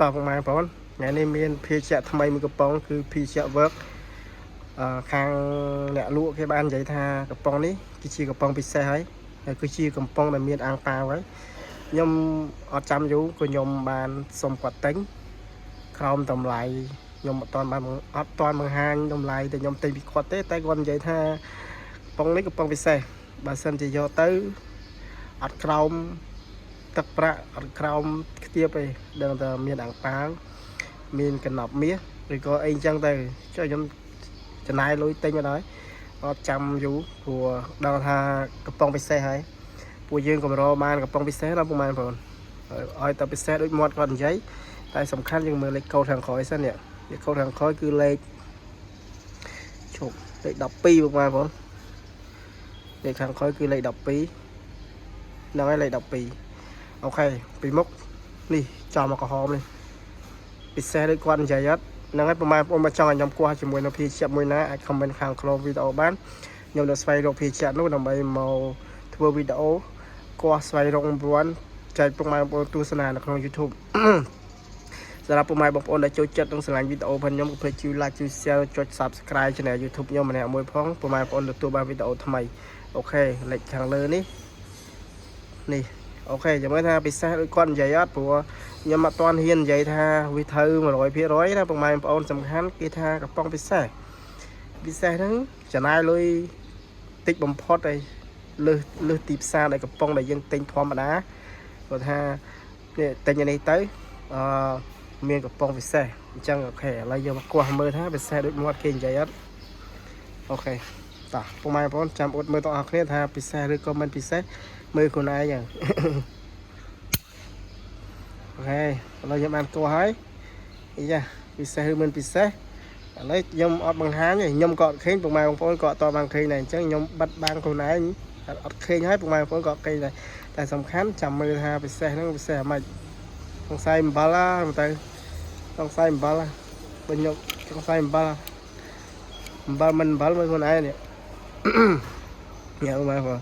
តោះពុកម៉ែបងប្អូនថ្ងៃនេះមានភេសជ្ជៈថ្មីមួយកំប៉ុងគឺភេសជ្ជៈ work ខាងអ្នកលក់គេបាននិយាយថាកំប៉ុងនេះគឺជាកំប៉ុងពិសេសហើយហើយគឺជាកំប៉ុងដែលមានអាំងប៉ាវហើយខ្ញុំអត់ចាំយូរក៏ខ្ញុំបានសុំគាត់ទិញក្រោមតម្លៃខ្ញុំអត់ទាន់បានអត់ទាន់បង្ហាញតម្លៃតែខ្ញុំទិញពីគាត់ទេតែគាត់និយាយថាកំប៉ុងនេះកំប៉ុងពិសេសបើសិនជាយកទៅអត់ក្រោម ទឹកប្រាក់អត់ក្រោមខ្ទាបទេដឹងតែមានអាំងប៉ាវមានកណប់មាសឬក៏អីចឹងទៅចុះខ្ញុំចំណាយលុយទិញមកដល់អត់ចាំយូរព្រោះដឹងថាកំប៉ុងពិសេសហើយពួកយើងកម្របានកំប៉ុងពិសេសដល់ពុកម៉ែបងប្អូនឲ្យតែពិសេសដូចមាត់គាត់និយាយតែសំខាន់យើងមើលលេខកូដខាងក្រោយសិននេះលេខកូដខាងក្រោយគឺលេខឈប់លេខ12ពុកម៉ែបងប្អូនលេខខាងក្រោយគឺលេខ12ហ្នឹងហើយលេខ12 OK ពីមុខនេះចំមកក្រហមនេះពិសេសដូចគាត់និយាយអត់ហ្នឹងហើយប្រហែលបងប្អូនមកចង់ឲ្យខ្ញុំគាស់ជាមួយនៅភេសជ្ជៈមួយណាអាច comment ខាងក្រោមវីដេអូបានខ្ញុំនឹងស្វែងរកភេសជ្ជៈនោះដើម្បីមកធ្វើវីដេអូគាស់ស្វែងរករង្វាន់ចែកពុកម៉ែបងប្អូនទស្សនានៅក្នុង YouTube សម្រាប់ពុកម៉ែបងប្អូនដែលចូលចិត្តនិងស្រឡាញ់វីដេអូរបស់ខ្ញុំកុំភ្លេចជួយ like ជួយ share ចុច Subscribe Channel YouTube ខ្ញុំម្នាក់មួយផងពុកម៉ែបងប្អូនទទួលបានវីដេអូថ្មី OK លេខខាងលើនេះនេះ OK ចាំមើលថាពិសេសដូចគាត់និយាយអត់ព្រោះខ្ញុំអត់ទាន់ហ៊ាននិយាយថាវាត្រូវ100%ណាពុកម៉ែបងប្អូនសំខាន់គេថាកំប៉ុងពិសេសពិសេសហ្នឹងចំណាយលុយតិចបំផុតហើយលើសលើសទីផ្សារដែលកំប៉ុងដែលយើងទិញធម្មតាគាត់ថានេះទិញអានេះទៅអឺមានកំប៉ុងពិសេសអញ្ចឹង OK ឥឡូវយកមកគាស់មើលថាពិសេសដូចមាត់គេនិយាយអត់ OK តោះពុកម៉ែបងប្អូនចាំអ៊ុតមើលទាំងអស់គ្នាថាពិសេសឬក៏មិនពិសេសមើលខ្លួនឯងហ្នឹង OK ឥឡូវខ្ញុំបានគាស់ហើយអីយ៉ាពិសេសឬមិនពិសេសឥឡូវខ្ញុំអត់បង្ហាញទេខ្ញុំក៏អត់ឃើញពុកម៉ែបងប្អូនក៏អត់តបានឃើញដែរអញ្ចឹងខ្ញុំបិទបាំងខ្លួនឯងអត់ឃើញហើយពុកម៉ែបងប្អូនក៏អត់ឃើញដែរតែសំខាន់ចាំមើលថាពិសេសហ្នឹងពិសេសអាម៉េចសង្ស័យអំបិលហ្នឹងទៅសង្ស័យអំបិលបើខ្ញុំសង្ស័យអំបិលអំបិលមិនអំបិលមើលខ្លួនឯងនេះ ញ៉ាំមកបង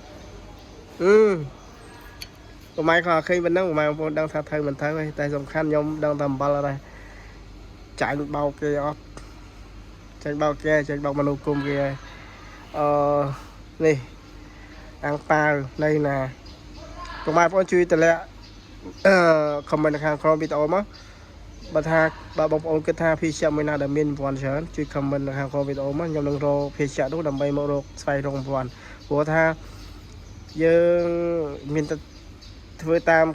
អឺ ពុកម៉ែក៏ឃើញប៉ុណ្ណឹងពុកម៉ែបងប្អូនដឹងថាត្រូវមិនត្រូវទេតែសំខាន់ខ្ញុំដឹងថាអំបិលអត់ដែរចាញ់បោកគេអត់ចាញ់បោកគេចាញ់បោកមនុស្សគុំគេហើយអឺនេះអាំងប៉ាវនៅណាពុកម៉ែបងប្អូនជួយតម្លាក់អឺ comment នៅខាងក្រោមវីដេអូមកបើថាបើបងប្អូនគិតថាភេសជ្ជៈមួយណាដែលមានរង្វាន់ច្រើនជួយ comment នៅខាងក្រោមវីដេអូមកខ្ញុំនឹងរកភេសជ្ជៈនោះដើម្បីមករកស្វែងរករង្វាន់ព្រោះថាយើងមានតែ ធ្វើតាម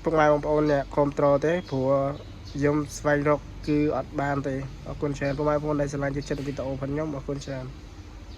ពុកម៉ែបងប្អូនអ្នកគ្រប់ត្រទេព្រោះខ្ញុំស្វែងរកគឺអត់បានទេអរគុណច្រើនពុកម៉ែបងប្អូនដែលស្រឡាញ់ចូលចិត្តវីដេអូរបស់ខ្ញុំអរគុណច្រើន។